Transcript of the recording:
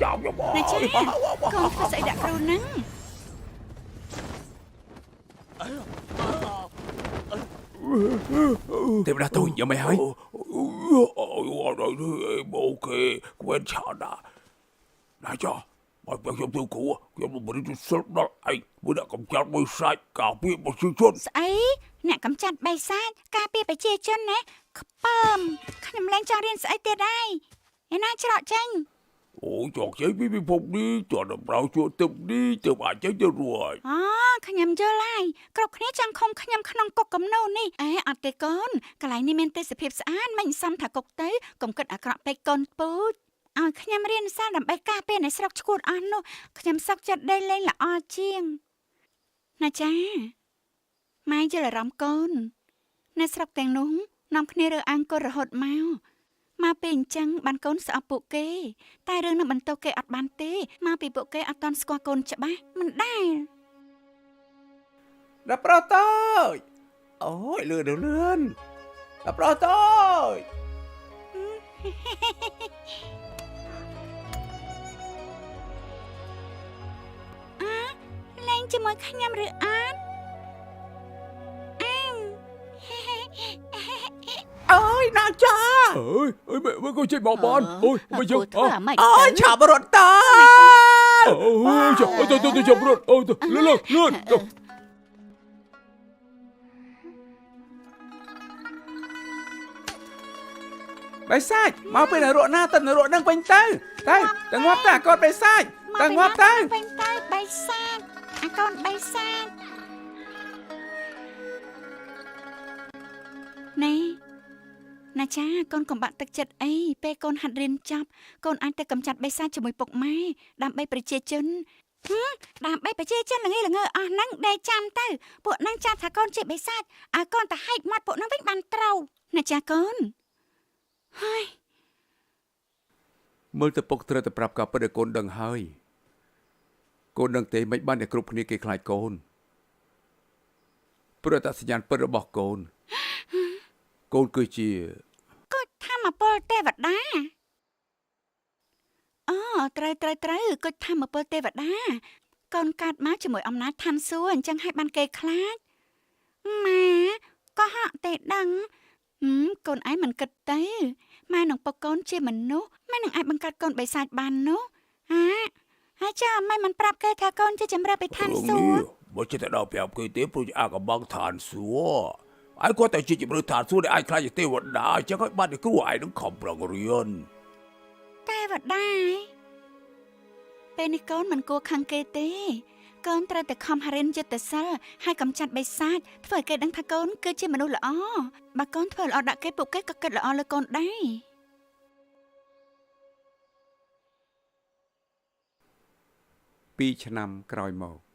ចោលខ្ញុំ ណាចាកូនធ្វើស្អីដាក់គ្រូហ្នឹង ទេវតាតូចយ៉ាងម៉េចហើយ អូយអត់ទេអូខេក្វែនឆាដាណាចាបើខ្ញុំទៅគ្រូខ្ញុំមិនរៀនសិលដល់ឯងមួយអ្នកកំចាត់មួយសាច់ការពារប្រជាជន ស្អីអ្នកកំចាត់បិសាចការពារប្រជាជនណាខ្ពើមខ្ញុំលែងចង់រៀនស្អីទៀតហើយឯណាច្រកចេញ អូចកចេញពីពិភពនេះចော်ដំប្រៅជួទឹកនេះទើបអាចចេញទៅរួច អូខ្ញុំយល់ហើយគ្រប់គ្នាចង់ឃុំខ្ញុំក្នុងគុកកំណូនេះអេអត់ទេកូនកន្លែងនេះមានទេសភាពស្អាតមិនសមថាគុកទៅកុំគិតអាក្រក់ពេកកូនពូជឲ្យខ្ញុំរៀនសាស្ត្រដើម្បីការពារในស្រុកឈួតអស់នោះខ្ញុំសុខចិត្តដេកលេងល្អជាងណាចាម៉ែយល់អារម្មណ៍កូននៅស្រុកទាំងនោះនាំគ្នារើអង្គររហូតមកមកពេលអញ្ចឹងបានកូនស្អប់ពួកគេ តែរឿងនឹងបន្ទោសគេអត់បានទេមកពីពួកគេអត់ទាន់ស្គាល់កូនច្បាស់មិនដែល ដល់ប្រុសតូចអូយលឿនលឿនដល់ប្រុសតូច លេងជាមួយខ្ញុំឬអត់អឹម អើយណាចា អើយអើយមិនក៏ចេញមកបានអូយមិនយើង ធ្វើអាម៉េច អើយឆាប់រត់តើ អូយចុះទៅទៅទៅចាប់រត់អូទៅលឿនលឿនទៅ បិសាចមកពេលនរកណាទៅនរកនឹងវិញទៅទៅទៅងាប់ទៅអាកូនបិសាចទៅងាប់ទៅ វិញទៅបៃសាចអាកូនបៃសាចនេះណាចាកូនកុំបាក់ទឹកចិត្តអីពេលកូនហាត់រៀនចប់កូនអាចទៅកំចាត់បៃសាចជាមួយពុកម៉ែដើម្បីប្រជាជនហឹមដើម្បីប្រជាជនល្ងីល្ងើអស់ហ្នឹងដេកចាំទៅពួកហ្នឹងចាប់ថាកូនជាបិសាចឲ្យកូនទៅហែកមាត់ពួកហ្នឹងវិញបានត្រូវណាចាកូនហើយ មើលទៅពុកត្រូវតែប្រាប់ការពិតឲ្យកូនដឹងហើយ កូនដឹងទេមិនបានតែគ្រប់គ្នាគេខ្លាចកូនព្រោះអត្តសញ្ញាណពិតរបស់កូន កូនគឺជា ក៏ធម្មពលទេវតាអូត្រូវត្រូវត្រូវក៏ធម្មពលទេវតាកូនកើតមកជាមួយអំណាចឋានសួគ៌អញ្ចឹងឲ្យបានគេខ្លាចម៉ែក៏ហក់ទេដឹងហឹមកូនឯងមិនគិតទៅម៉ែនឹងពុកកូនជាមនុស្សម៉ែនឹងអាចបង្កើតកូនបិសាចបាននោះហាហើយចាម៉ែមិនប្រាប់គេថាកូនជាចម្រើពីឋានសួគ៌ បើចិត្តទៅដល់ប្រាប់គេទេព្រោះអាកំបាំងឋានសួគ៌ឯងគាត់តែជាជំរឿឋានសួគ៌ដែលអាចខ្លាចជាទេវតាអញ្ចឹងឲ្យបានតែគ្រូឯងនឹងខំប្រឹងរៀន ទេវតាពេលនេះកូនមិនគួរខឹងគេទេ កូនត្រូវតែខំរៀនយុទ្ធសិលហើយកំចាត់បិសាចធ្វើឲ្យគេដឹងថាកូនគឺជាមនុស្សល្អបើកូនធ្វើល្អដាក់គេពួកគេក៏គិតល្អលើកូនដែរ 2ឆ្នាំក្រោយមក